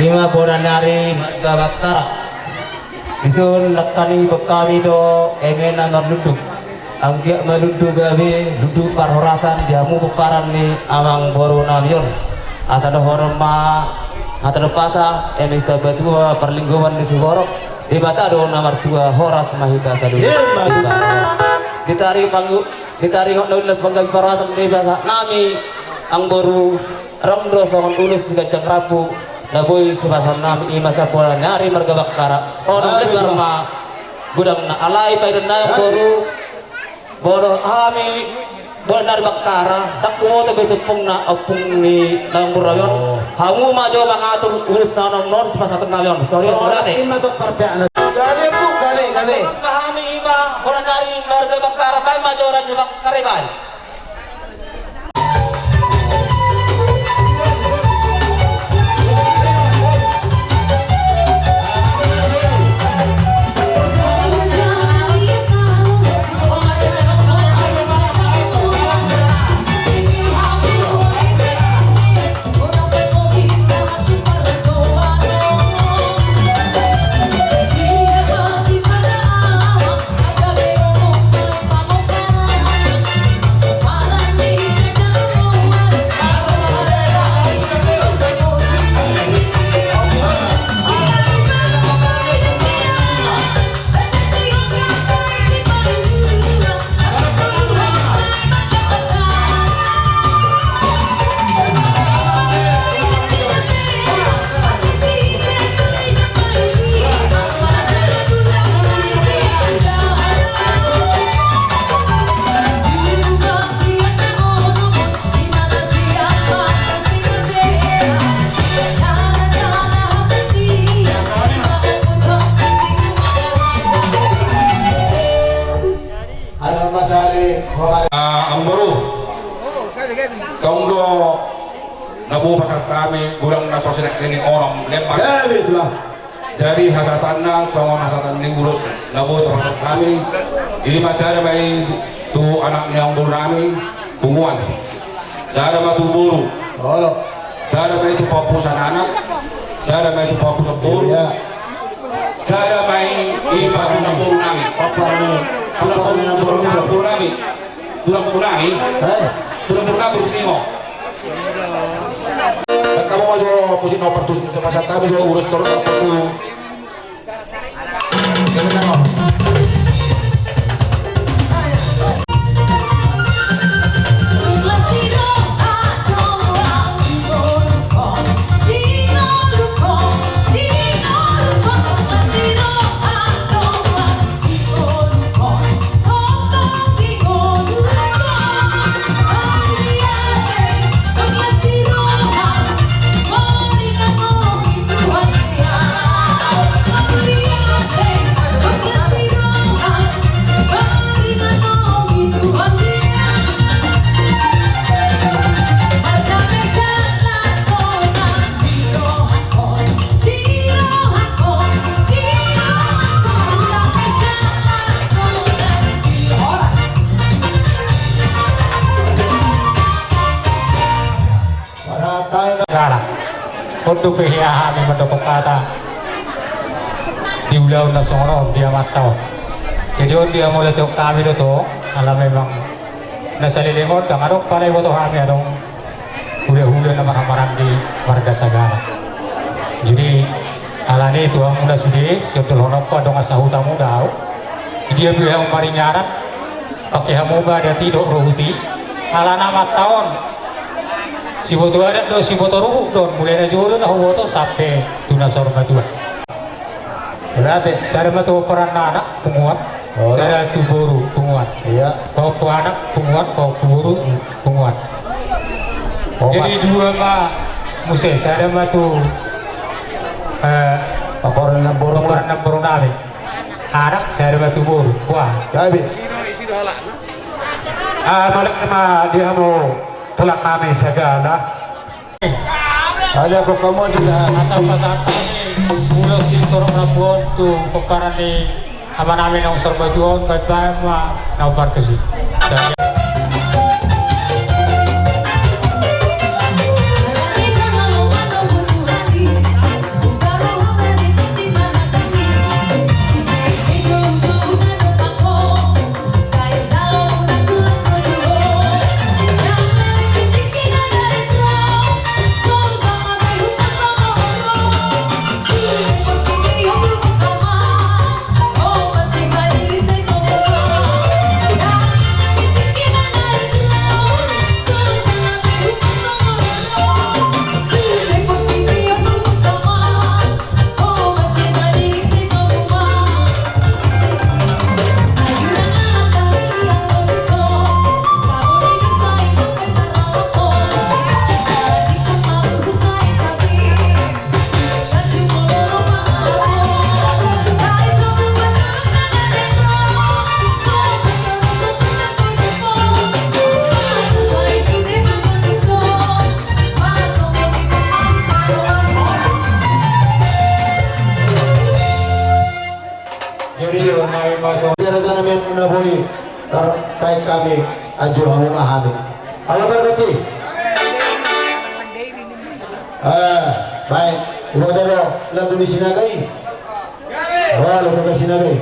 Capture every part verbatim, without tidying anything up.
Ima bona ni ari marga Baktara. Dison dangka ni bangkami do eme na marlundu. Anggiat ma lundu gabe, lundu parhorasan di hamu pomparan ni amangboru nami on. Asa dohonon ma hata ni umpasa, eme sitamba tua parlinggoman ni siborok, Debata do na martua, horas ma hita saluhut. Ima tutu. Di taringot panggu-, di taringot na uli na panggabean parhorasan ni basa nami, amangboru, adong do songon ulos siganjang rambu na boi sipasahat nami, ima sian bona ni ari marga Baktara. Onom lembar ma godangna. Alai pangidoan nami, amangboru, molo hami bona ni ari Baktara, ndang huboto be ompungna, ompung ni amangboru nami on. Oh. Hamu ma jo mangatur ulos na onom on sipasahaton nami on. Songon i ma. Songon i ma tong parpeakna. Gabe, Ompung, gabe, gabe. Hami ima bona ni ari marga Baktara, baen ma jo raja Baktara i, baen. Ah, amangboru. Tong do na boi pasahat hami godang na so sinangkap ni onom lembar. Ya, itulah. Jadi hasahatanna songon hasahatan ni ulos na boi pasahat hami. Ima sada ma i tu anak ni amangboru nami, punguan. Sada ma tu boru. Sada ma i tu pahompu sian anak. Sada ma i tu pahompu sian boru. Iya. Sada ma i, i ma tu namboru nami. Apa ni? Apa ni namboru nami? Tu namboru nami. Eh? Tu namboru nami, Sitio. Angka ma jo musik nomor tu, sipasahat hami jo ulos torus. Salah. Unang pe hea hami mandok hata di ulaon na songon on di amanta on. Jadi on dia molo tong hami do tong, ala memang na saleleng on ndang adong pala iboto hami adong hulahula na marhahamaranggi marga Sagala. Jadi alani tu hamu na sude, siondolhononku, adong asa hutamu do au. Di dia pe hamu maringaran, pake hamu ma adat i dohot rohut i. Alana amanta on siboto adat do, siboto rohut do on, mulai na jolo na huboto sampe tu na saur matua. Berarti sada ma tu pomparan ni anak, punguan. Oh. Sada tu boru, punguan. Iya. Pahompu anak, punguan, pahompu boru, punguan. Opat. Jadi dua ma muse, sada ma tu, eh, pomparan ni namboru, pomparan ni namboru nami. Anak, sada ma tu boru. Wah. Gabe. Ah, mauliate ma di hamu tulang nami Sagala. Ada kok kamu juga. Asa pasahat hami ulos sitorop rambu on tu pomparan ni ama nami na saur matua on, baen-baen ma na umbar tusi. Di raja nami na boi tarbaen hami, anju hamu ma hami. Ala pargonsi. Eh, baik. Iboto do lagu ni Sinaga i. Oh, lagu ni Sinaga i.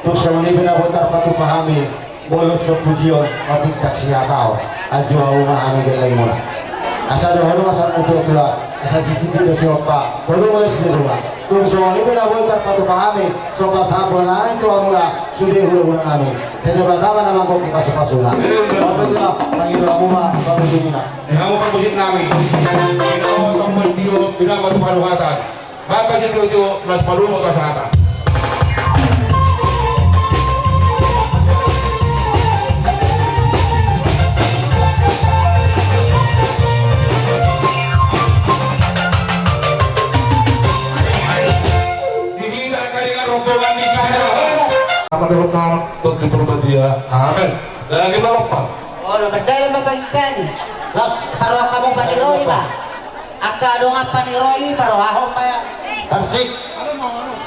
Tung songon i pe na boi tarpatupa hami, molo so pujion, otik tak sihataon, anju hamu ma hami gellengmuna. Asa dohonon ma songon na tuatua, asa sititi do sihompa, molo molo sititi ma. Tung songon i pe na boi tarpatupa hami, somba sambut nami tu hamuna, sude hulahula nami. Sai Debata ma na manggonghi pasupasuna. Ope tulang, pangido hamu ma pamujimuna. Eh, hamu parmusik nami. Ino tong mandio, bina ma tu panuhatan. Bapak situ itu, las palu mau kasata. Di hita karingan rombongan di sana. Sama dengan mau untuk diperbahagia. Amin. Lagi melompat. Oh, lo berdaya ma pagi kali. Las parroha hamu paniroi ba. Angka dongan paniroi parrohahon ma. Tarsik.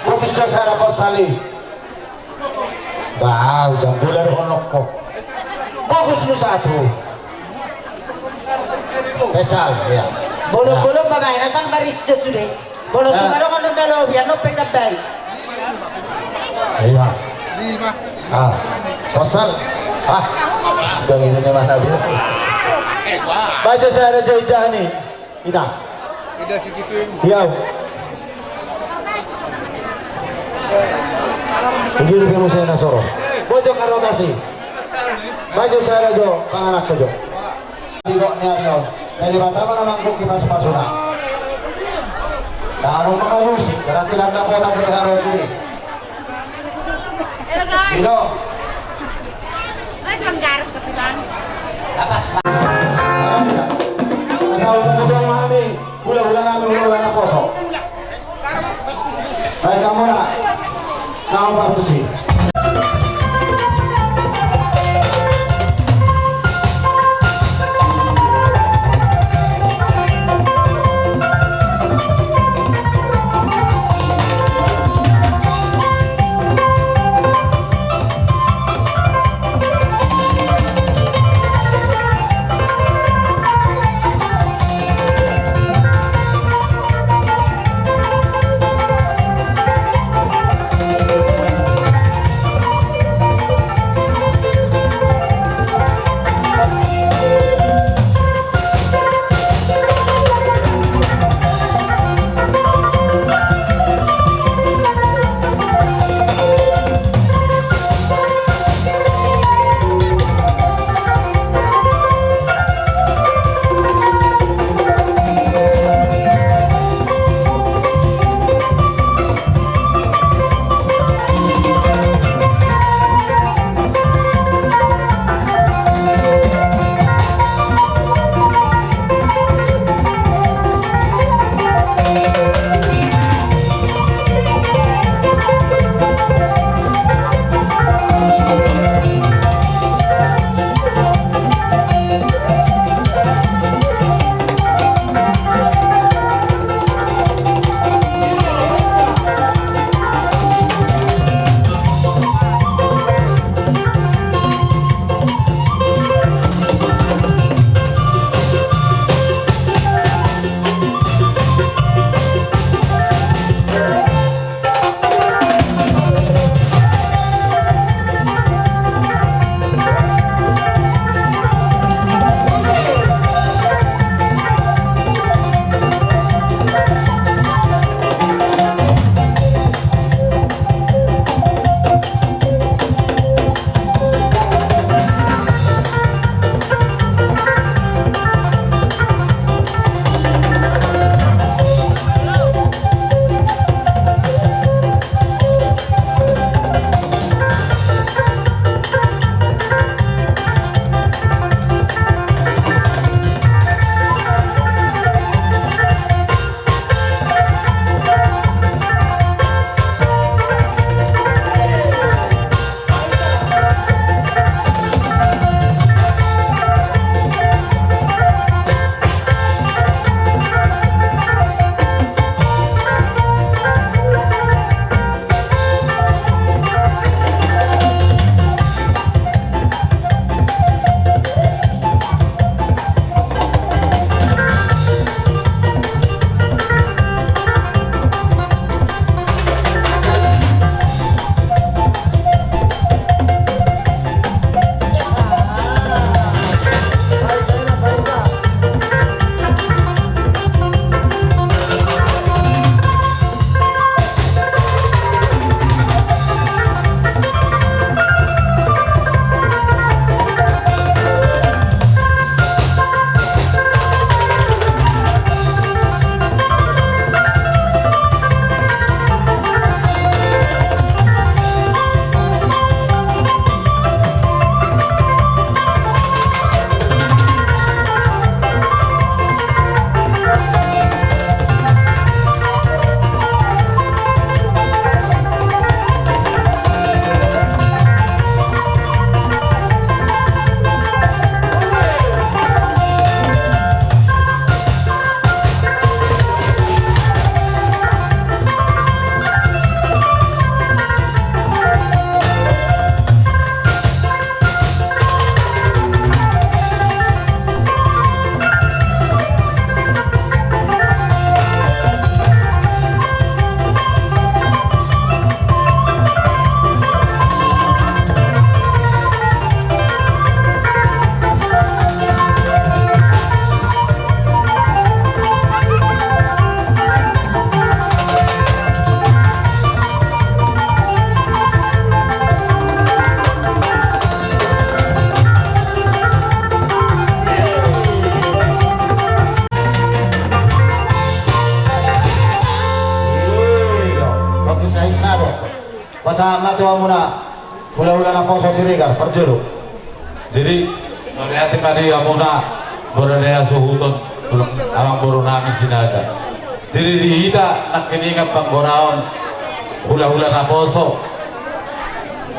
Profesor Sarah Porsali. Bah, udah bulan honok kok. Fokus nu satu. Pecal, ya. Bolong-bolong babae na sang baris do sude. Bolong tu madongan do dalo biar no pe tambai. Iya. Ah, kosong. Ah, sudah ini nih mana dia? Baca saya ada jaidah nih. Ina. Ina si Kiting. Iya. Ini lebih musuh na soro. Bojong karotasi. Baju saya jo, panganak jo. Di kok ni Aryo. Jadi pertama nama kok kita sepasuna. Taruh nama Lucy, karena tidak dapat aku taruh sini. Ido. Mas manggarap ke tukang. Apas. Asal udah udah mami, udah udah nami udah udah naposo. Baik kamu nak. Kau bagus sih. Sabo. Pasahat ma tu hamuna hulahula naposo Siregar, parjolo. Jadi, mauliate ma di hamuna, bona ni hasuhuton, amangboru nami Sinaga. Jadi, di hita nangkiningan panggoraon hulahula naposo.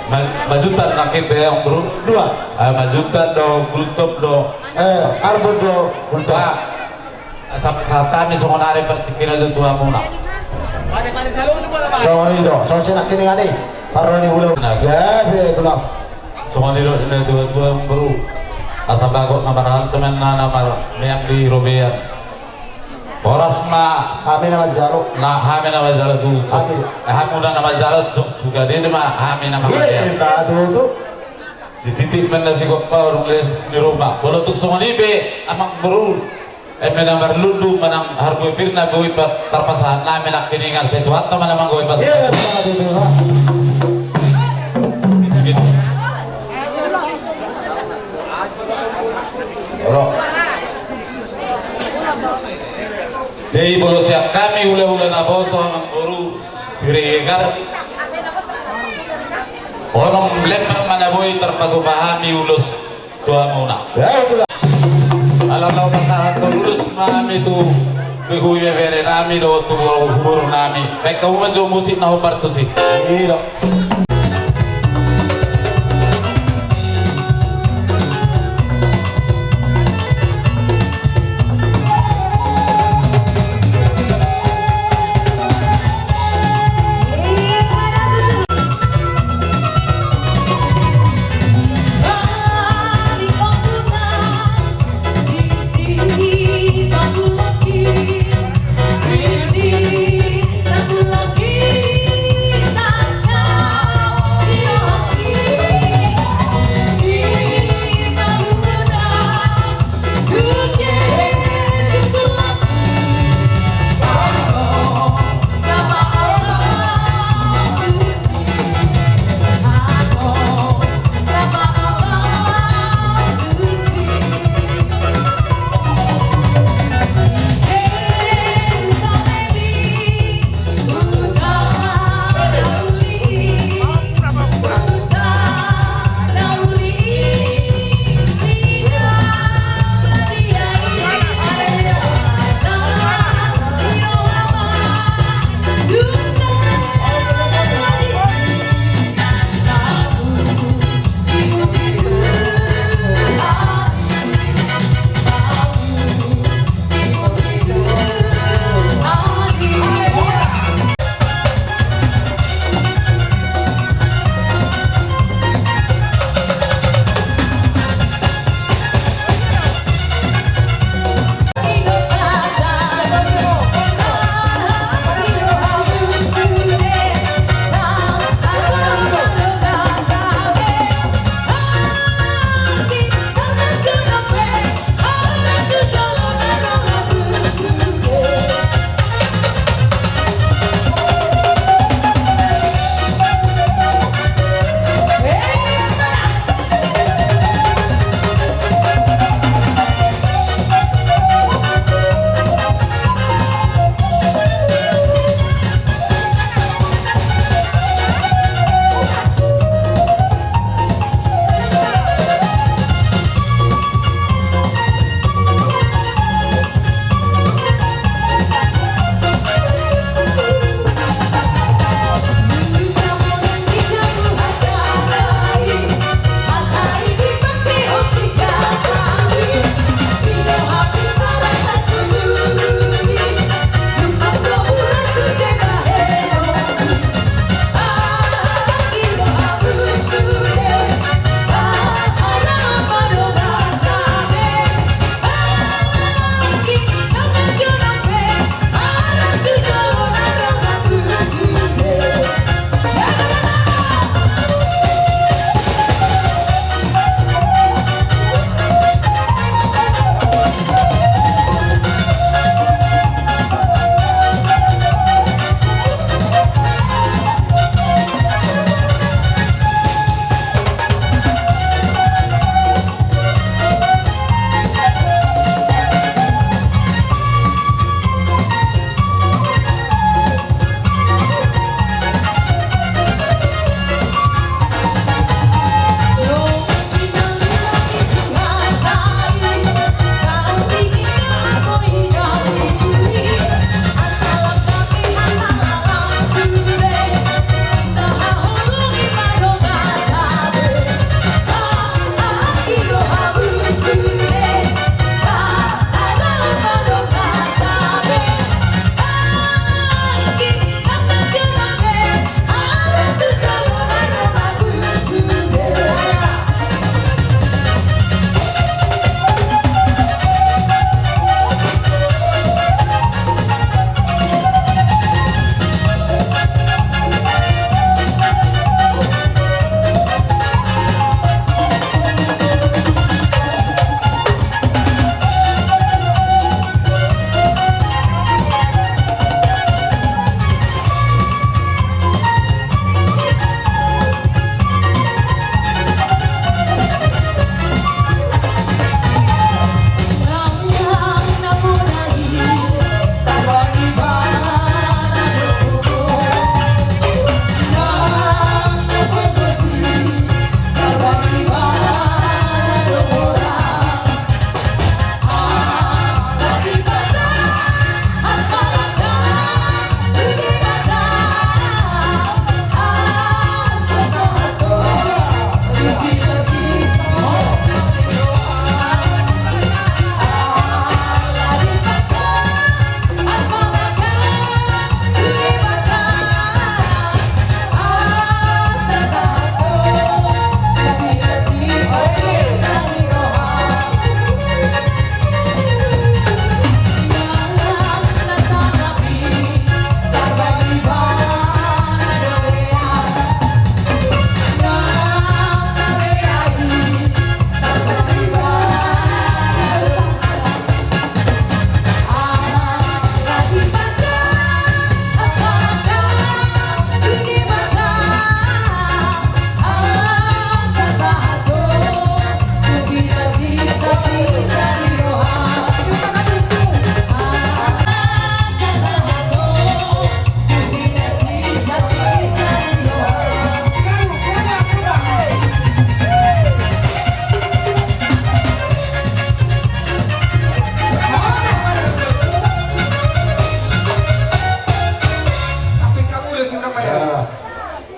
Ma-, Majuntak nangkin pe, amangboru. Dua. Ah, Majuntak do, Gultom do. Eh, Arbon do, Gultom. Ba, Asa, asa hami songon ari partingkian tu hamuna. Songon i do, songon i nangkiningan i. Parro ni hulahula. Nah. Gabe tulang. Songon i do, na dua-dua, amangboru. Asa bagot na marhalto ma na, na mar-, meang di robean. Horas ma. Hami na manjalo. Na, hami na manjalo tu. Hami. Eh, hamuna na manjalo tu. Suka dede ma, hami na manjalo. Iya, na tu, tu. Sititik ma na sigompa, urung les ni ruma. Molo tung songon i pe, amangboru. Eme na marlundu manang harbue pir na boi pa-, tarpasahat nami nangkiningan, sai Tuhanta ma na manggohi pas. Iya, iya, iya, iya. Olo. Jadi molo sian hami hulahula naposo, amangboru Siregar. Onom lembar ma na boi tarpatupa hami ulos tu hamuna. Ya, betul. Ala laho pasahathon ulos ma hami tu, tu ibebere nami dohot tu boru, boru nami. Baen hamu ma jo musik na hombar tusi. Iya.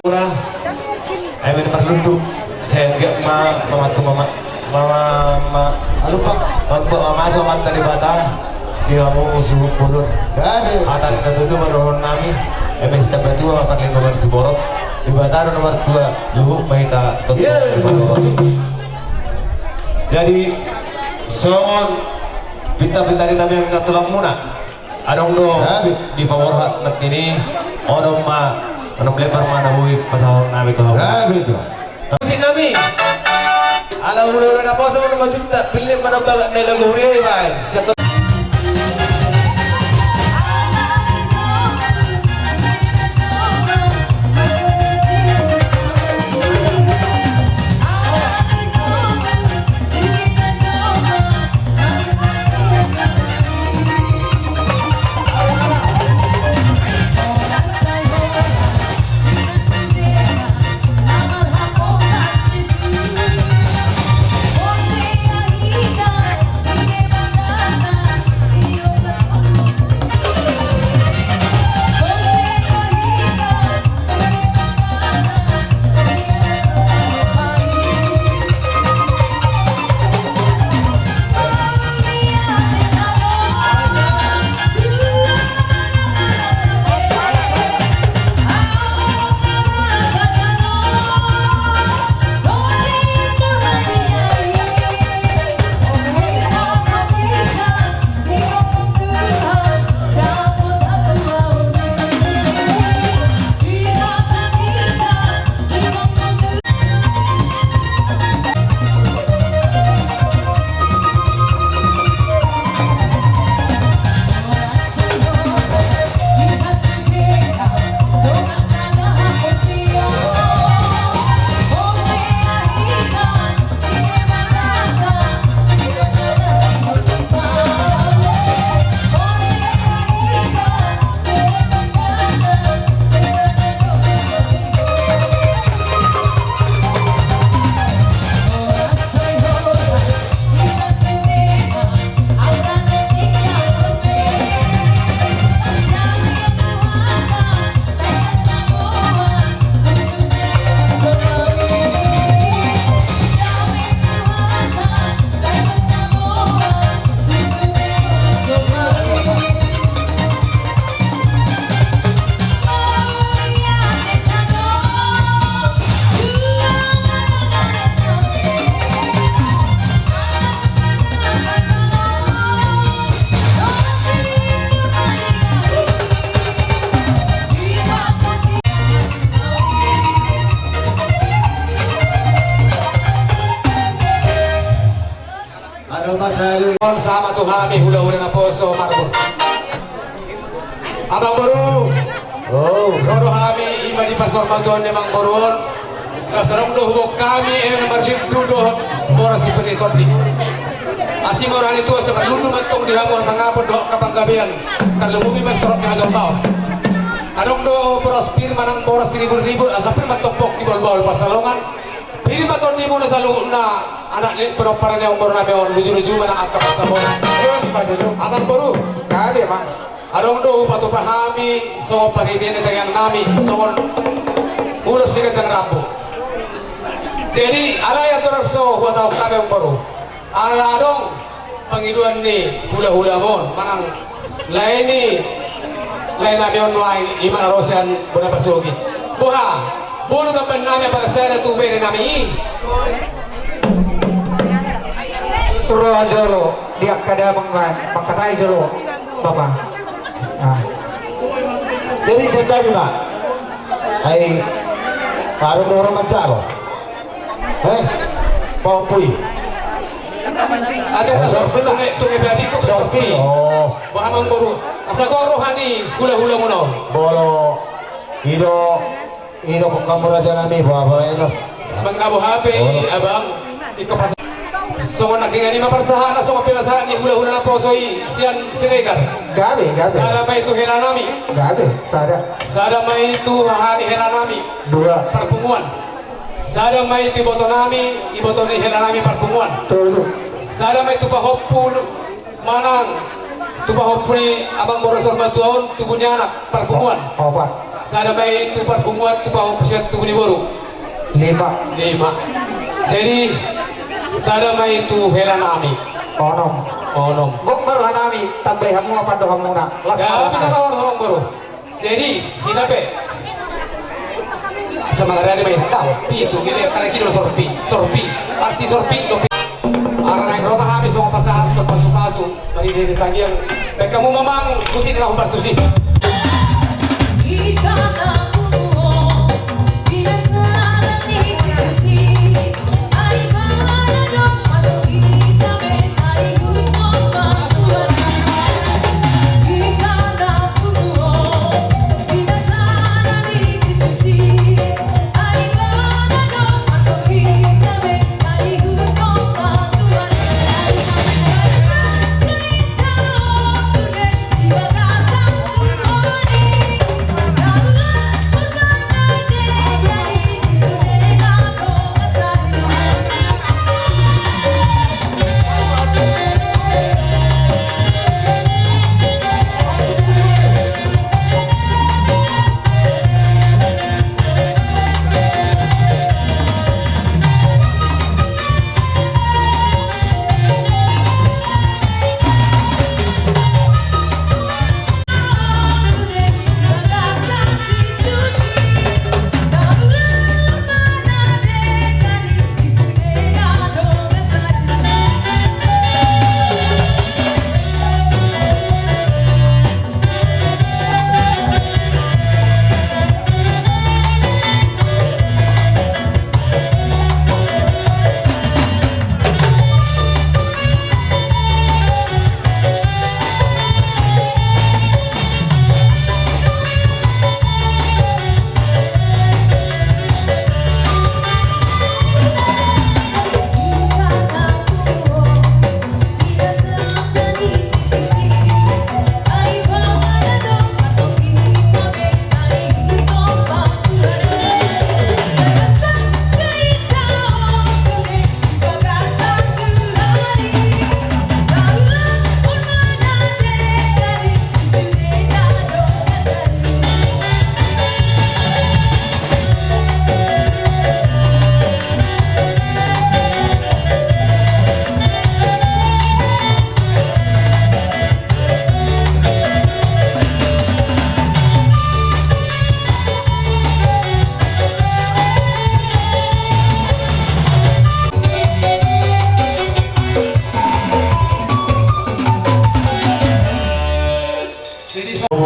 Ura, ai mene marlundu, sehingga ma, mama tu mama, mama, ma, aduh, Pak, mamasuhon Amanta Debata di hamu suhut bolon. Hata ni na tutu ma dohonon nami, ai mene sitamba tua ma parlindungan siborok, Debata do na martua, luhut ma hita. Jadi songon pinta-pinta ni tamiang na tulang muna. Adong do di paborhat nangkin i, onom ma, onom lepar ma na boi pasahat nami tu hamu. Musik nami. Ala hula-hula naposo onom ma juta, pilih mana bagat na lagu huria i baen. Siap. Adong ma sahali. On sama tu hami hula-hula naposo marbun. Amangboru. Oh. Ro do hami ima di parsormatuaon ni amangboru on. Laos adong do huboan hami, ima na marlundu dohot boras si Pernitondi. Asi ma roha ni tua, sai marlundu ma antong di hamu hasangapon dohot angka panggabean. Tarlumobi ma sitorop ni hajolmaon. Adong do boras pir manang boras siribur-ribur, asa pir ma antong pongki bahul-bahul pansalongan. Pir ma tondimuna saluhutna, anak ni pinompar ni amangboru nami on, luju-luju ma nang angka pansamotan. Amangboru. Gabe ma. Adong do hupatupa hami songon parhitean ni tangiang nami songon ulos siganjang rambu. Jadi alai andorang so huhatahon hami amangboru, ala adong pangidoan ni hula-hula on manang lae ni lae nami on nuaeng, ima na ro sian bona pasogit. Boha, boha do tamban nami apala sada tu bere nami i. Suro jolo di angka damang ma mangkatai jolo. Bapa. Ah. Jadi sendiri ma. Ai baru mau manjalo. Eh, pahompu i. Aduh, asa tunge tunge babi ko asa sorti. Oh. Bahamang boru. Asa goro hani hula-hula muna. Bolo. Ido. Ido ko kamu raja nami, bapak ino. Bang Abu Hape, abang. Iko pas. Songon nangkin i ma parsahat na songon pinasahat ni hula-hula naposo i sian Siregar. Gabe, gabe. Sada ma i tu hela nami. Gabe, sada. Sada ma i tu haha ni hela nami. Dua. Parpunguan. Sada ma i tu iboto nami, iboto ni hela nami parpunguan. Tolu. Sada ma i tu pahompu manang tu pahompu ni amang boru na saur matua on, tubu ni anak parpunguan. Opat. Sada ma i tu parpunguan, tu pahompuson, tu tubu ni boru. Lima. Lima. Jadi sada ma i tu hela nami. Onom. Onom. Gok ma roha nami, tambai hamu ma pandohanmuna. Las. Jadi hita pe. Semangat ada main tahu. Pitu gini kali kilo sorpi, sorpi, arti sorpi, dopi. Arah naik roma habis mau pasahat ke pasu-pasu. Mari dia ditanggil. Baik kamu memang musim dah bertusi.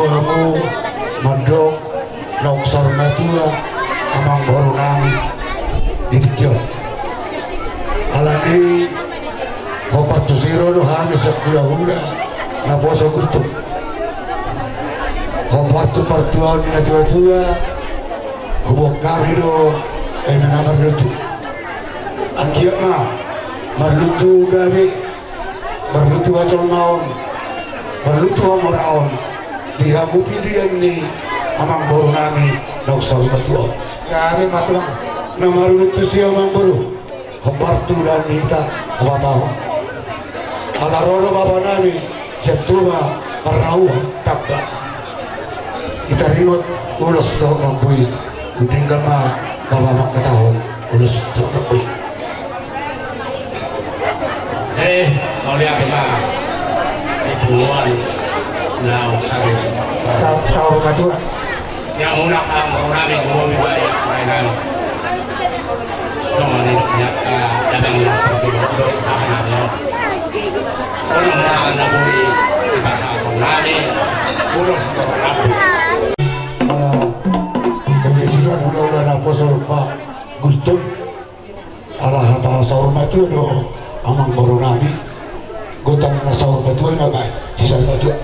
Hamu mandok naung saur matua amangboru nami di tingki on. Alani hombar tu siro do hami sian hulahula naposo Guntur. Hombar tu partuaon ni natuatua, huboan hami do eme na marlutu. Anggiat ma marlutu gabe, marlutu hajolmaon, marlutu hamoraon di hamu pilihan ni amangboru nami naung saur matua on. Gabe ma tulang. Na marlutu si amangboru. Hombar tu dalan ni hita habatahon. Ala ro do bapa nami sian Toba Parrahu Tamba. Itaringot ulos tu mampu i. Denggan ma bapa mangkatahon ulos tu mampu i. Eh, mauliate ma. Di punguan naung saur. Saur, saur matua. Yang unak ang urami guru baik mainan. Songon i do niat ka dabang yang pertama do tangan. Ono mulakan na bui di pasal nami. Ulos to rabu. Ala kebetulan hulahula naposo Pak Guntur. Ala hata saur matua do amangboru nami. Gotang na saur matua i ma baen sisaur matua.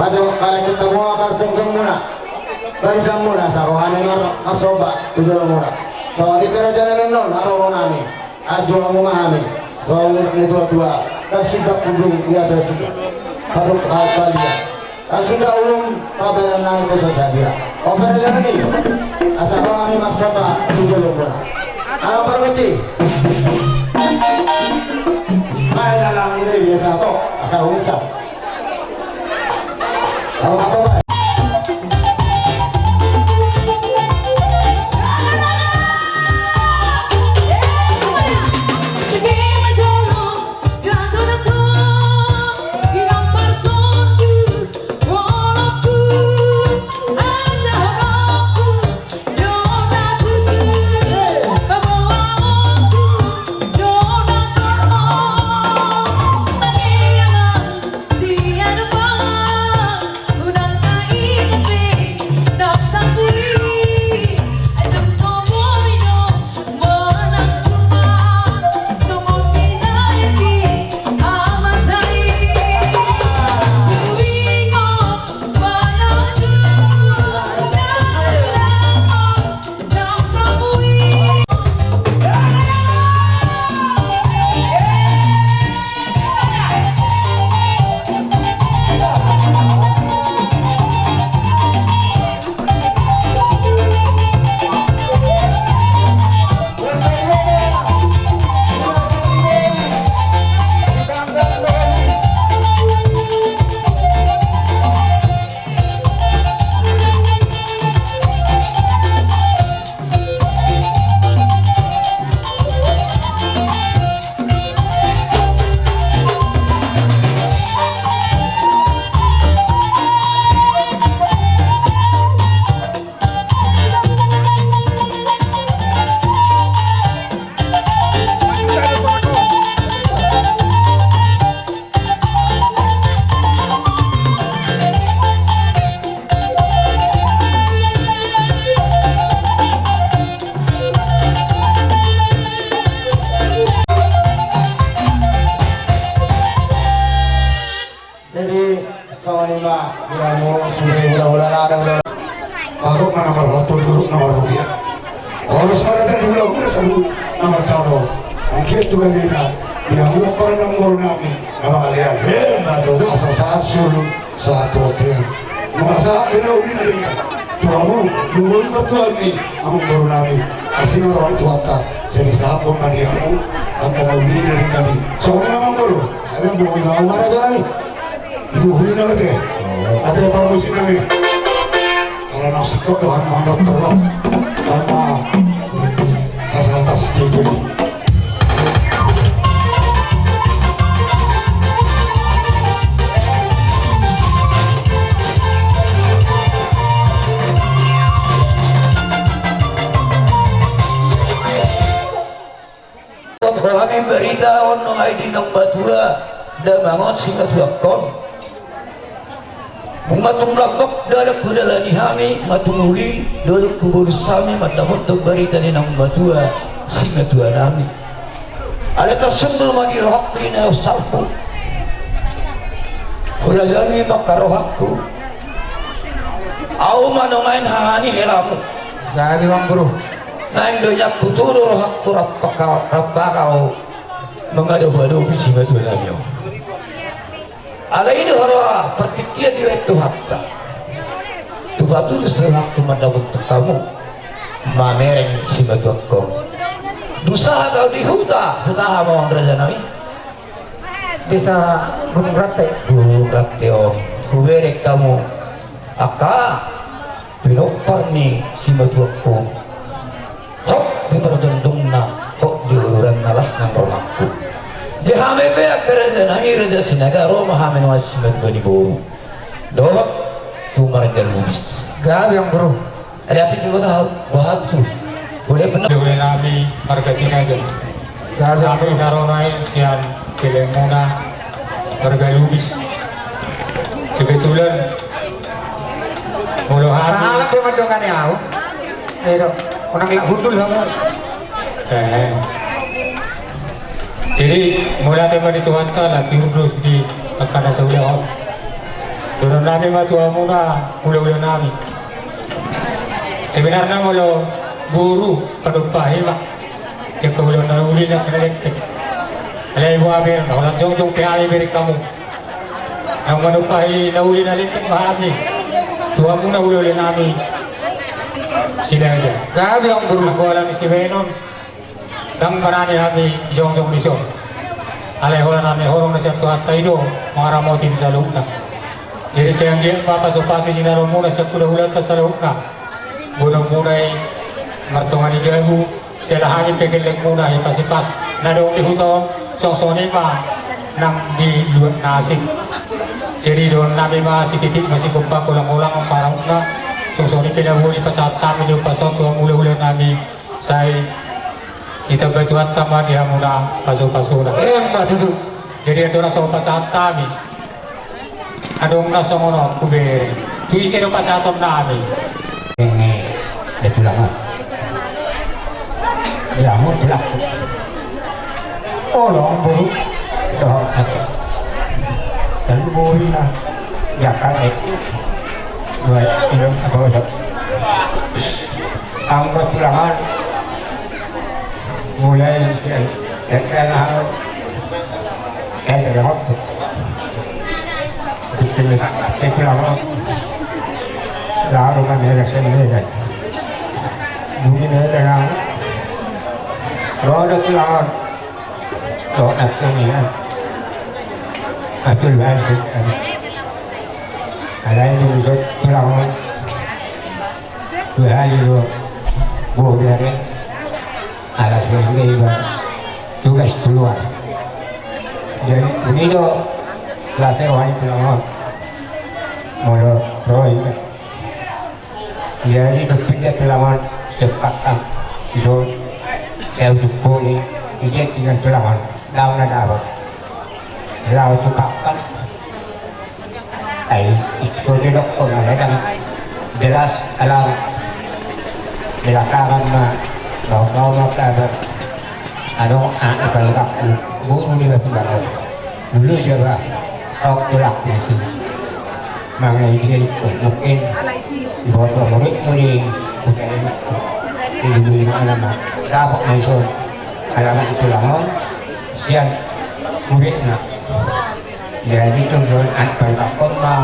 Ajo, kalekon hamu ma parjongjongmuna, barisanmuna, asa roha ni mar-, marsomba tu jolomuna. Songon i pe raja nami, annon haroro nami. Ajo hamu ma hami, songon ni tuatua, ndang sundat undung, ia so sundat. Paduk hal palia. Ndang sundat undung, pabahenan nami pe so sadia. On pe raja nami, asa roha nami marsomba tu jolomuna. Asa pargonsi. Baen na lang ni, ia sato, asa huncap. Jadi, songon i ma, di hamu sude hulahula nami, hulahula. Baru mana marhoto dulu nomor rupiah. Kalau sekarang tadi hulahula selalu nomor calo. Angkir tu kami na, di hamu para nomor nami. Nama kalian? Hei, na tutu asa sahat sulu, sahat tu hotel. Masa beda uli na dengar. Tu hamu, nunga i partuaon ni amangboru nami. Asi ma roha ni Tuhanta. Jadi sahat ma di hamu angka na uli dari kami. Songon i ma amangboru. Amangboru, amangboru, raja nami. Ibu hina kate. Ate parmusik nami. Ala na singkop do hami mandok terus. Tanpa atas atas gitu. Hami barita on nunga i di naung matua, damangon simatuangkon. Nunga tung lambok dalan hudalani hami, nunga tung uli dalan hubolus hami mandapothon barita ni naung matua, simatua nami. Alai tarsunggul ma di rohangku di na salpu. Hurajami ma angka rohangku. Ahu ma nuaeng haha ni helamu. Jadi bang guru. Naeng do nian hutudu rohangku rap angka, rap angka ahu mangadopi-adopi simatua nami on. Alai i do haroa partingkian di bahen Tuhanta. Tupa tudu rohangku mandapothon hamu. Mamereng simatuangkon. Dung sahat ahu di huta, huta aha ma on raja nami? Desa Gunung Rante. Gunung Rante on. Hubereng hamu angka pinompar ni simatuangkon. Hot di pardondongna, hot di uluranna las nang rohangku. Jadi hami pe angka raja nami, Raja Sinaga, ro ma hami nuaeng simatua ni boru dohot tu marga Lubis. Gabe amang boru. Ada atik di kota hau, boha tu. Boleh benar. Di ule nami marga Sinaga. Gabe amang boru. Hami na ro nuaeng sian peleangmuna marga Lubis. Kebetulan molo hami. Salah pe mandongani ahu. Ayo do, unang lak hundul hamu. Eh. Jadi mauliate ma di Tuhanta, lam di hundul di angka na taulahon. Dohonon nami ma tu hamuna hulahula nami. Sebenarna molo boru panumpahi ma. Ia kebetulan na uli na kena lektek. Alai boha pe na holan jongjong pe hami bere hamu. Na manumpahi na uli na lektek ma hami. Tu hamuna hulahula nami. Sila aja. Gabe amang boru. Anggo alani sibaenon. Ndang barani hami jongjong dison. Alai holan na nihorong na sian Tuhanta i do mangaramoti di saluhutna. Jadi sai anggiat ma pasupasu sinarommuna sian hulahulanta saluhutna. Boanonmuna i martonga ni jabu, jala hami pe gellengmuna i pasipas na adong di huta on, songon i ma nang di luat na asing. Jadi dohonon nami ma sititi ma sigompa, golanggolang ma pangarahutna. Songon i pe na boi pasahat hami di umpasa on tu hamu hulahula nami. Sai ditambai Tuhanta ma di hamuna pasupasuna. Emma tutu. Jadi andorang so pasahat hami, adong na songon on hubereng. Tu ise do pasahaton nami? Ini, ya tulang. Ya, mau tulang. Olo, boru. Dohot. Lalu boru na. Ya, kan, eh. Dua, ini, apa, apa? Anggo tulang on. Mulai sian, sian, sian, sian, sian, sian tulang on. Lalu kami ada sendiri kan. Mungkin ada yang ro do tulang on. Tok nak ini kan. Atul baik kan. Ada yang muncul tulang on. Dua hali do boru bere. Ala sehingga iba tugas keluar. Jadi, ini do las roha ni tulang on. Molo roha iba. Jadi, berpindah tulang on sepakat. Iso, saya ujuk boni. Dia tinggal tulang on. Daun ada apa? Laut tu pakan. Ai, iso didokkon, ala ndang jelas, ala belakangan ma, bau-bau ma kabar. Adong, ah, kalau aku, boru ni batu batu. Dulu siapa? Kau tulak di sini. Mangai dia itu, mungkin dibawa tua muridmu di, bukan ini. Di mana ma? Siapa maison? Alamat itu langon, sian muridna. Jadi, tontu anak paling pakon ma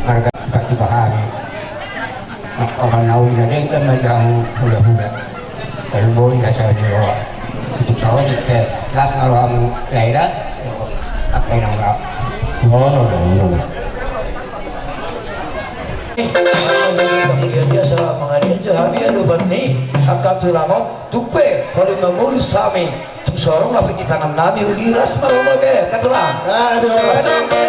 marga Batu Bahari. Maka, mana uli na denggan ma jang hula-hula. Kalau boi na saya jero. Untuk sawah, kita las na rohamu, Laila. Apa yang enggak? Oh, no, no, no. Dia biasa mangani jo hami adopan ni angka tulang on. Tung pe, kalau mangolu sami. Tung so adong na di tangan nami, uli las ma roha be, katulang. Aduh. Aduh, be.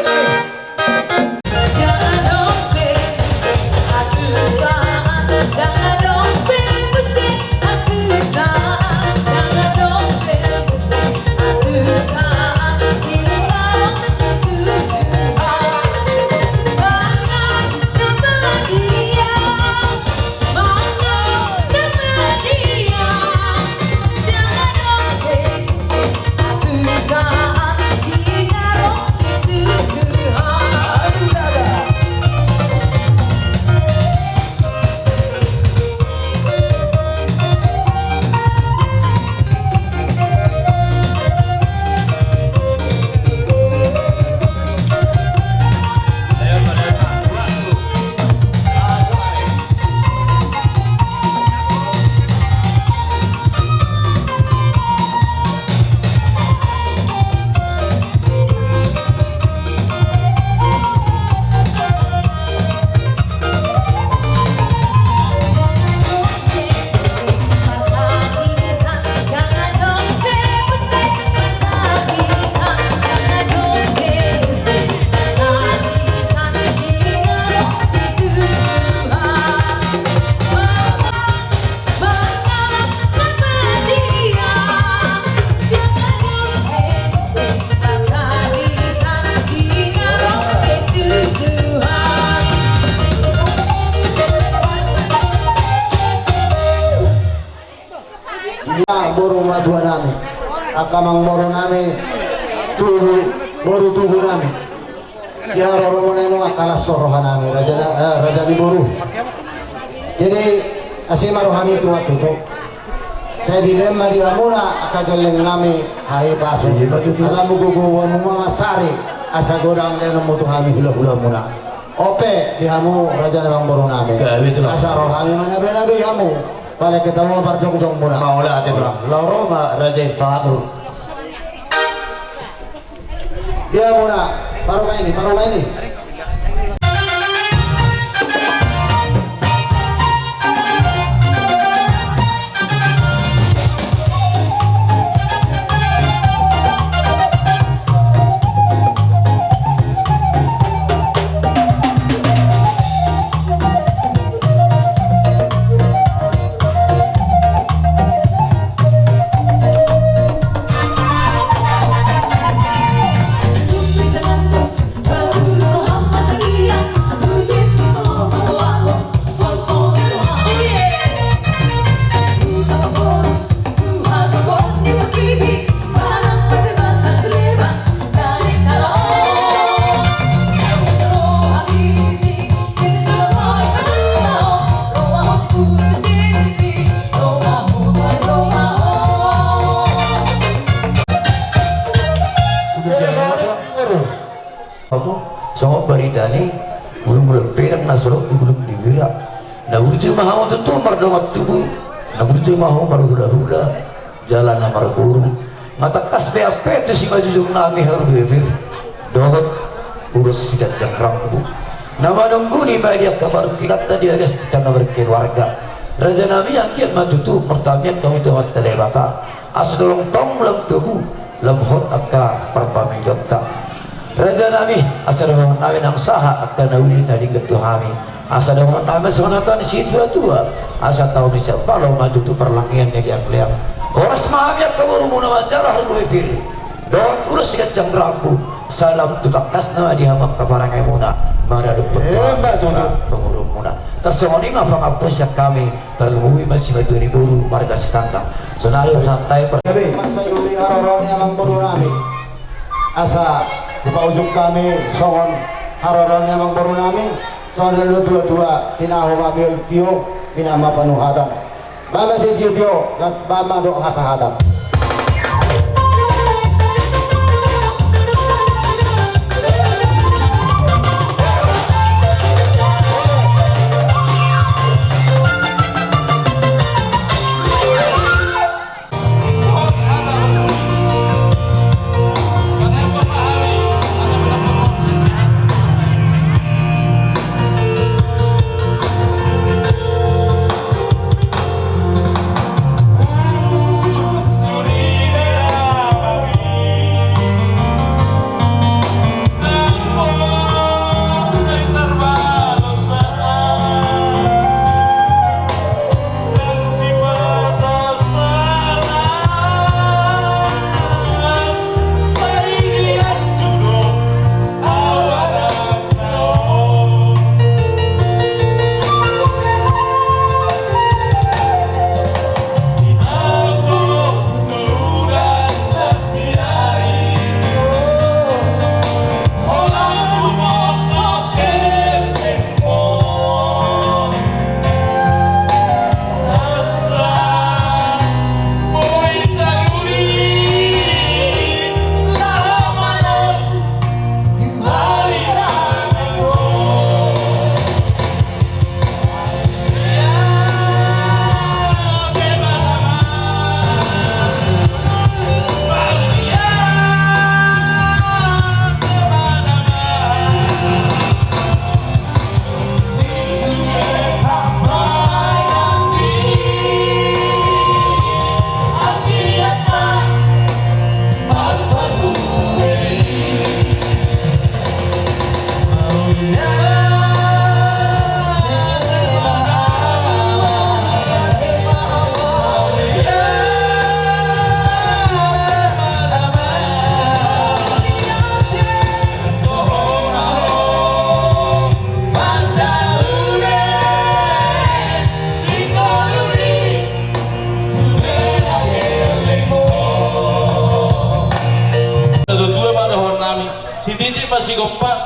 Ia boru matua nami, angka amangboru nami, tubu, boru tubu nami. Di haroromuna i nunga kalas do rohanami, raja, eh, raja ni boru. Jadi, asi ma rohami tu Tuhan tutu. Sai dilehon ma di hamuna angka gellengnami hahipason. Iya, betul. Ala mugogo hamu ma mansari, asa godang lehonon muna tu hami hulahulamuna. On pe di hamu raja ni amangborunami. Iya, betul. Asa rohami manabenabe hamu. Pala kita ma parjongjongmuna. Mauliate, Tulang. Laho ro ma raja i pangatur. Di hamuna, parumaen i, parumaen i. Songon barita ni bulung-bulung pedang na solot di bulung di bira. Na burju ma hamu tutu mardongan tubu, na burju ma hamu marhulahula, jala na marboru. Nga tangkas pe ampe tu simanjujungnami Haru Beber dohot ulos siganjang rambu na manungguli ma di angka parungkilanta di bagas di tano berkeluarga. Rajanami, anggiat ma tutu martamiang hamu tu Amanta Debata. Asa tongtong lam togu, lam hot angka parpamilionta. Rajanami, asa dohononnami nang sahat angka na uli na denggan tu hami. Asa dohononnami songon hata ni situatua, asa tau ni sian palo ma tutu parlangian ni leangleang. Horas ma hami angka borumuna manjalo Haru Beber dohot ulos siganjang rambu. Salam tu tangkasna ma di hamu angka parangemuna, maradophon pangulumuna. Tarsongon i ma pangampuon sian hami. Tarlumobi ma simatua ni boru marga Sitanggang. Sonari santai per- Gabe, mansai uli haroro ni amangborunami. Asa dipaujung hami songon haroro ni amangborunami. Songon na didok ni natuatua, tinahu ma biol tio, mina ma panuhatan. Bahen ma sitiotio, las bahen ma dohot hasahatan.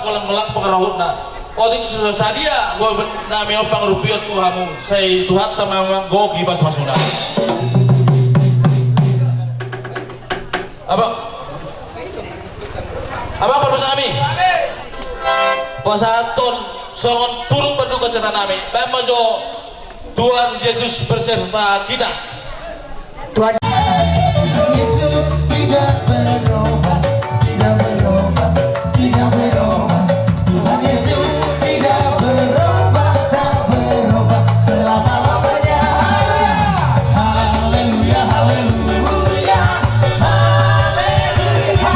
Lang-lang pangarahutna. Otik sadia goar nami on pangurupion tu hamu, sai Tuhanta ma manggohi pasu-pasuna. Abang, abang, parmusik nami. Pasahathon songon turut berduka cita nami. Baen ma jo Tuhan Yesus beserta kita. Tuhan Yesus tidak berubah, tidak berubah, tidak berubah. Tuhan Yesus tidak berubah, tak berubah selama-lamanya. Haleluya, haleluya, haleluya, haleluya,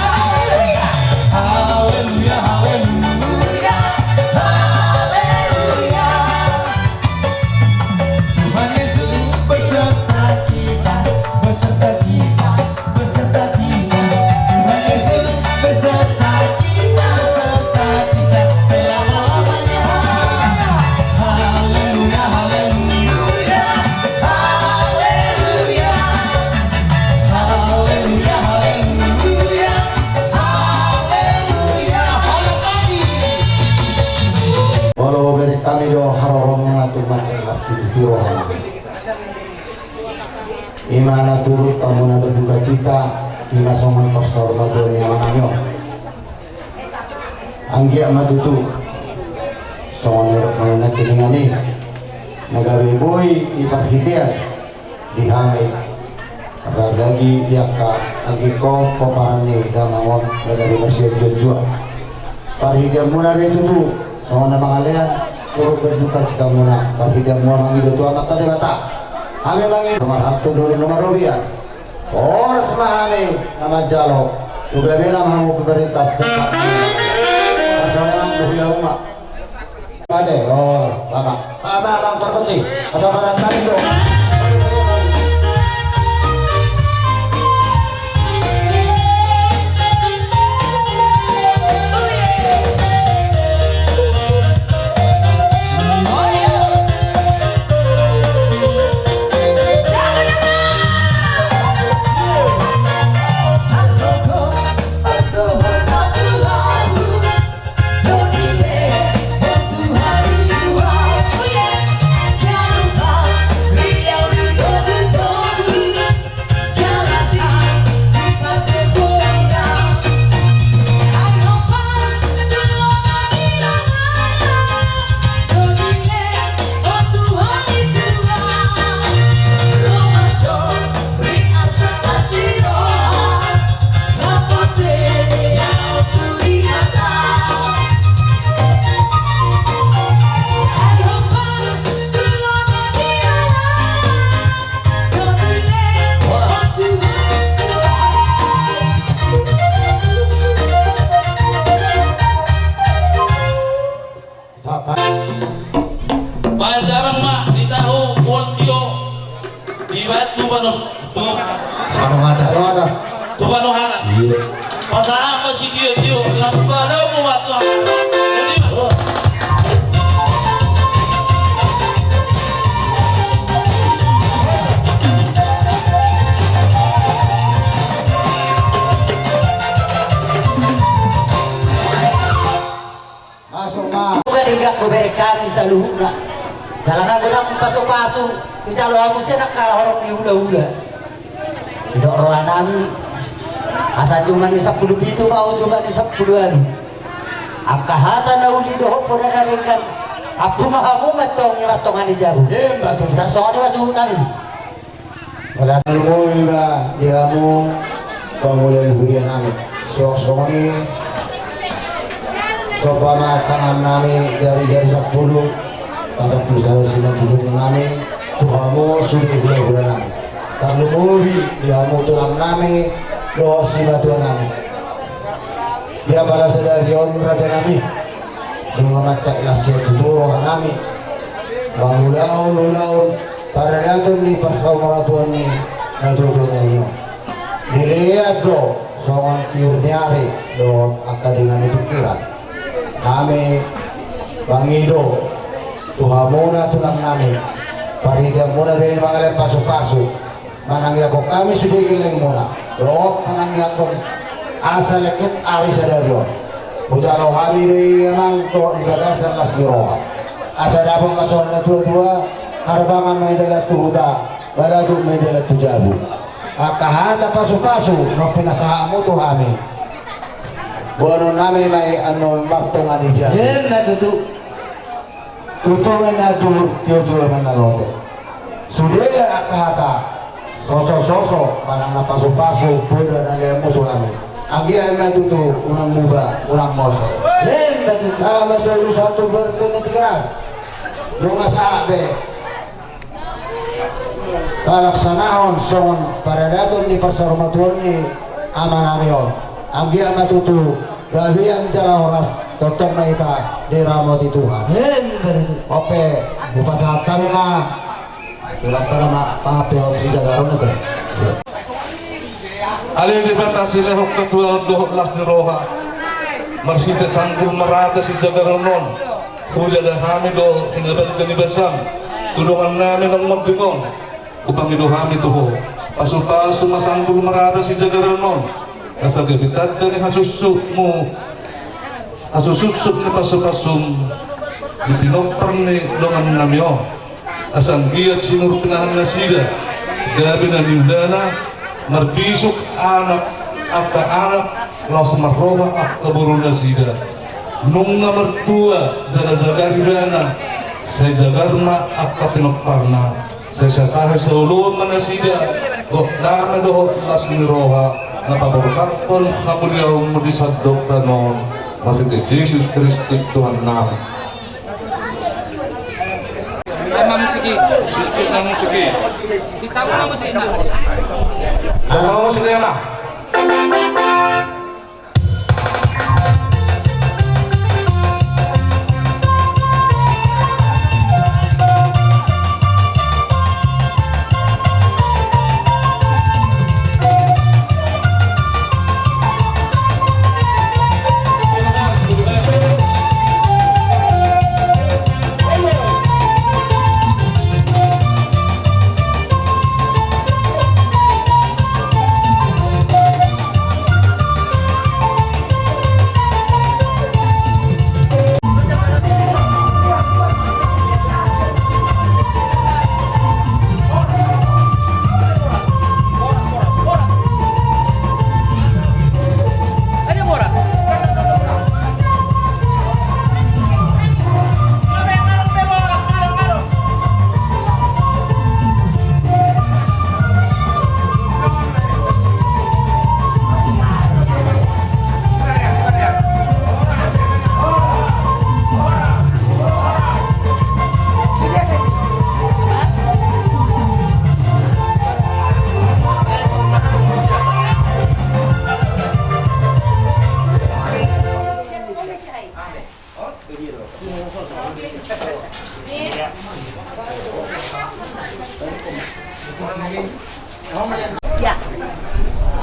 haleluya, haleluya, haleluya. Tuhan Yesus beserta kita, beserta kita, beserta kita. Tuhan Yesus beserta kita, beserta kita selama-lamanya. Haleluya, haleluya, haleluya. Haleluya, haleluya, haleluya. Molo hubereng hami do haroromuna tu mansai las situtu rohanami. I ma na turut hamuna berduka cita, i ma songon parsaurmatuaon ni amanami on. Anggiat ma tutu songon nidok ni na tinangiang i, na gabe boi ni parhitean di hami, apalagi di angka anggi on, pomparan ni damang on, na gabe marsianjuan-juan. Parhiteanmuna do i tutu songon na mangalean, turut berduka citamuna, parhiteanmuna mangido tu Amanta Debata. Hami mangido, marhalto doli na marobian. Horas ma hami na manjalo, tu gabe na hamu pemerintah setempat. Pasalamon tu hula-hula. Pade, oh, Bapak. Bapak, Bang Parkosi. Asa pada tadi dong. Baen damang ma di tahu, buat tio. Dibaen tu panos, tu panohata. Panohata. Tu panohata. Iya. Pasahat ma sitio-tio, las padamu ma tu angka. Jadi, Mas. Masuk ma. Bukan inggak hubereng hami saluhutna. Jala nga godang pasu-pasu, dijalo hamu sian angka horong ni hula-hula. Didok rohanami, asa jumani sampulu pitu ma, jumani sampulu ualu. Angka hata na uli dohot poda na denggan, ampu ma hamu mantong i ma tonga ni jabu. Emma tutu. Tarsongon i ma suhutnami. Mauliate ma di hamu pangula ni huria nami. Songon i, somba ma tangan nami jari-jari sampulu, pasampulu sada sian nami tu hamu sude hula-hula nami. Tarlumobi di hamu tulang nami dohot simatua nami. Di apala sadari on raja nami, nunga mansai las situtu roha nami mangulahon ulaon paradaton ni parsaurmatuaon ni natuatua nami on. Dilean do songon tiur ni ari dohot angka denggan ni pingkiran. Hami mangido tu hamuna tulang nami, parhiteanmuna do i mangalean pasu-pasu. Manangiangkon hami sude gellengmuna dohot manangiangkon asa lengket ari sadari on. Hujalo hami do i amang dohot di bagasan las ni roha. Asa dapot ma songon na tua-tua, harbangan ma i dalan tu huta, balatuk ma i dalan tu jabu. Angka hata pasu-pasu naung pinasahatmu tu hami, boanonnami ma i annon martonga ni jabu. Emma tutu. Tutu ma na dur, tio jolo ma na lote. Sude angka hata soso-soso manang na pasu-pasu poda na leanmu tu hami. Anggiat ma tutu unang muba, unang mose. Emma tutu. Sama solu satu berarti na tiga ras. Nunga sahat be talaksanahon songon paradaton ni parsarumatuon ni amanami on. Anggiat ma tutu gabean jala horas, tongtong ma hita diramoti Tuhan. Emma tutu. Ope, hupasahat hami ma. Ulang tara ma, pape hom si jagaron ate. Ale Debata silehon hatuaon dohot las ni roha, marhite sanggul marata si jagaron on, huida hami do hinabalga ni basam tu dongannami na mardongan on. Hupangido hami tu Ho, pasu-pasu ma sanggul marata si jagaron on, asa gabe tanda ni hasuksukmu, hasuksuk ni pasu-pasum di pinompar ni dongannami on. Asa anggiat sinur pinahan nasida gabe na niulana, marbisuk anak angka anak, laos marroha angka boru nasida. Nunga martua jala jagar ibana, sai jagar ma angka pinomparna. Sai satahi saoloan ma nasida, gok dame dohot las ni roha, na paborhathon hamuliaonmu di sandok tano on, marhite Jesus Kristus Tuhannami. Ai ma musik i. Sik, sik, na musik i. Ditambah ma musik i, na. Ditambah musik i, na.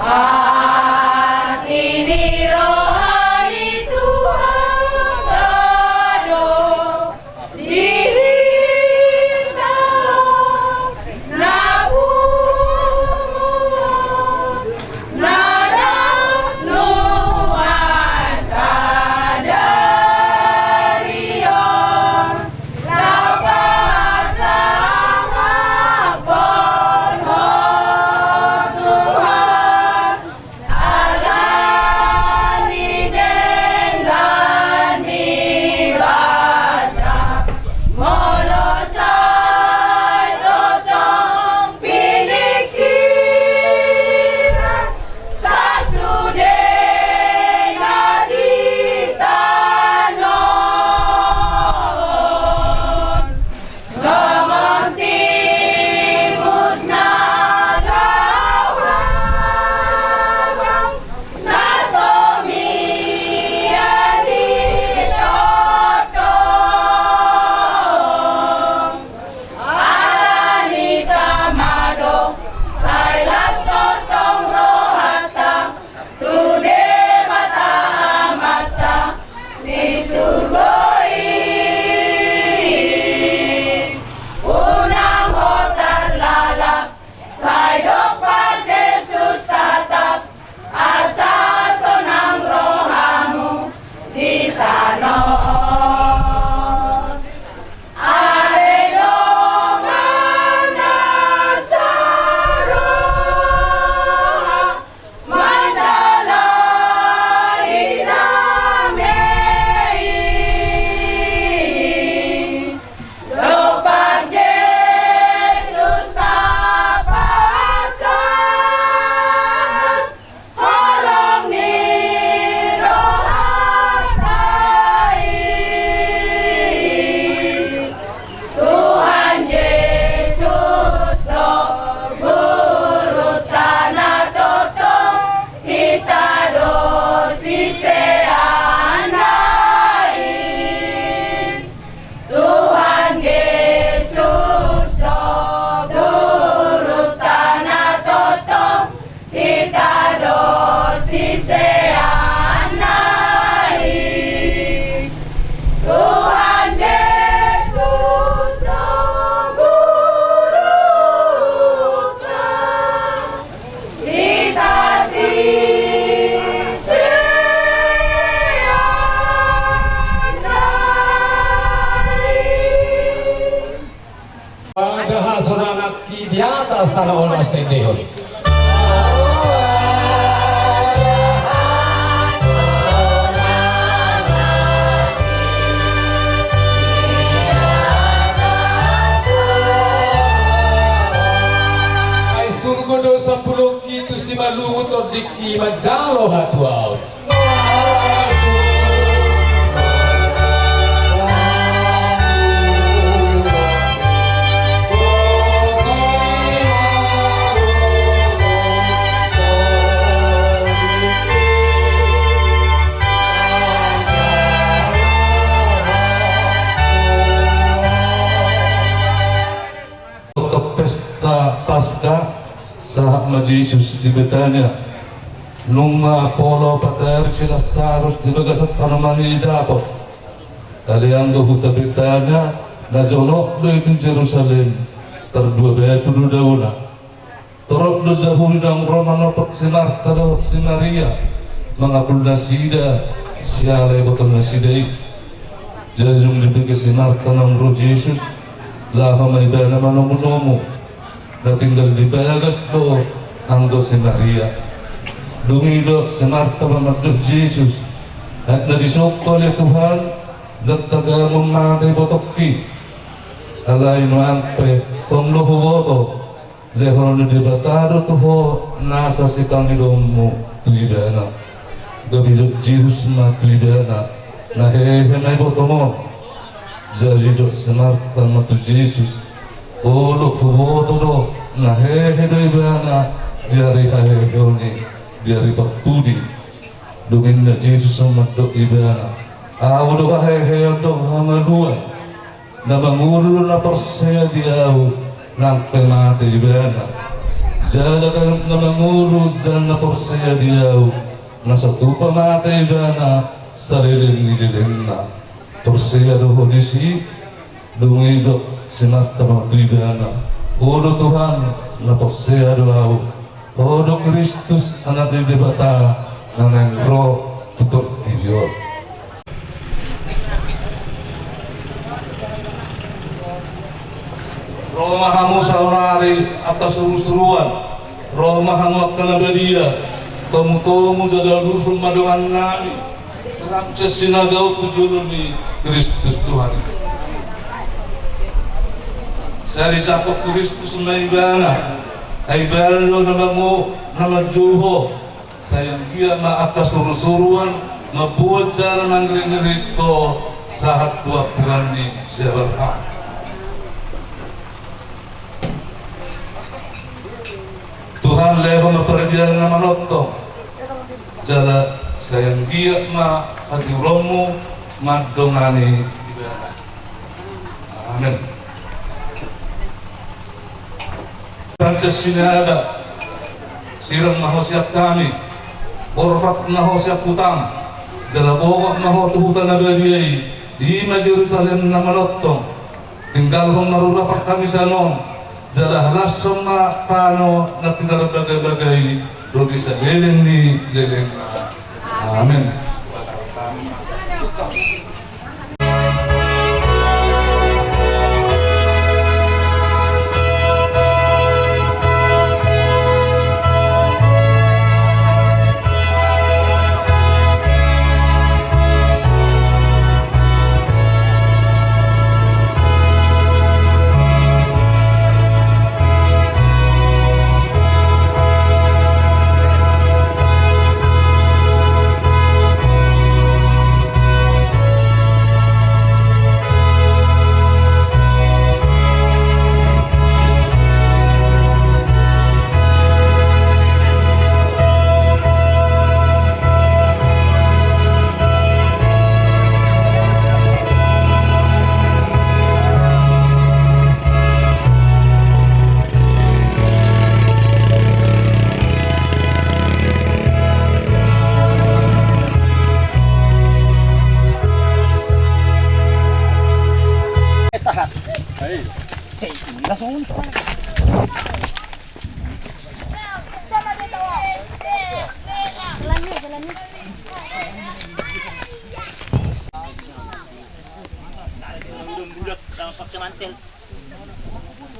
Asi ni roha ni Tuhan do di hita na punguan. Astana on astendehon. Ai surgo do sambulungki tu simalungun tondingki manjalo hatuaon. Pesta Paska, sahat ma Jesus di Betania. Nunga pola patari si Lasarus di bagasan tanoman i dapot. Alai anggo huta Betania na jonok do i tu Jerusalem, tardua batu do daona. Torop do Jahudi naung ro manopot si Marta dohot si Maria, mangapul nasida siala iboton nasida i. Jadi dung dibege si Marta naung ro Jesus, laho ma ibana manomunomu. Na tinggal di bagas do anggo si Maria. Dung i do si Marta ma mandok Jesus, aek na disungkun ale Tuhan, ndang tagamon mate ibotongki. Alai nuaeng pe tong do huboto, lehonon ni Debata do tu ho nasa sipangidonmu tu ibana. Gabe didok Jesus ma tu ibana, na hehe ma ibotom on. Jadi didok si Marta ma tu Jesus, olo, huboto do, na hehe do ibana di ari haheheon i, di ari parpudi. Dung i ninna Jesus ma mandok ibana, ahu do haheheon dohot hangoluan. Na mangolu do na porsea di ahu, nang pe mate ibana. Jala ganup na mangolu jala na porsea di ahu, na so tupa mate ibana saleleng ni lelengna. Porsea do ho disi? Dung i didok si Marta ma tu ibana, olo Tuhan, na porsea do ahu. Ho do Kristus, Anak ni Debata, na naeng ro tu portibi on. Ro ma hamu saonari angka surusuruan, ro ma hamu angka na badia, tomutomu jala lurhon ma dongannami. Sirang sesina gaut tu julu ni Kristus Tuhan. Sai dicapok Kristus ma ibana, ai ibana do na mango, na manjou ho. Sai anggiat ma angka surusuruan mambuat jala mangiringiring ho sahat tu ampuan ni si Abraham. Tuhan, lehon ma pardiaan na manongtong, jala sai anggiat ma hatiuronmu mandongani ibana. Amen. Raja Sinaga, sirang ma ho sian hami, borhat ma ho sian hutam, jala bogat ma ho tu huta na badia i, i ma Jerusalem na manongtong. Tinggalhon ma rura partangisan on, jala halashon ma tano na pinarbagabaga i, ro di saleleng ni lelengna. Amen. Sahat. Hei. Sei, langsung. Bulat, pakai mantel.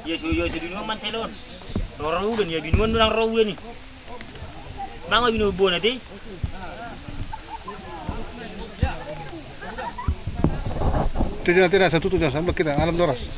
Iya, so, iya, so, di rumah mantel on. Ro udan ia binuan, ndang ro udan i. Mango binuan bona te. Tujuan nanti rasa tutu jasa kita alam doras.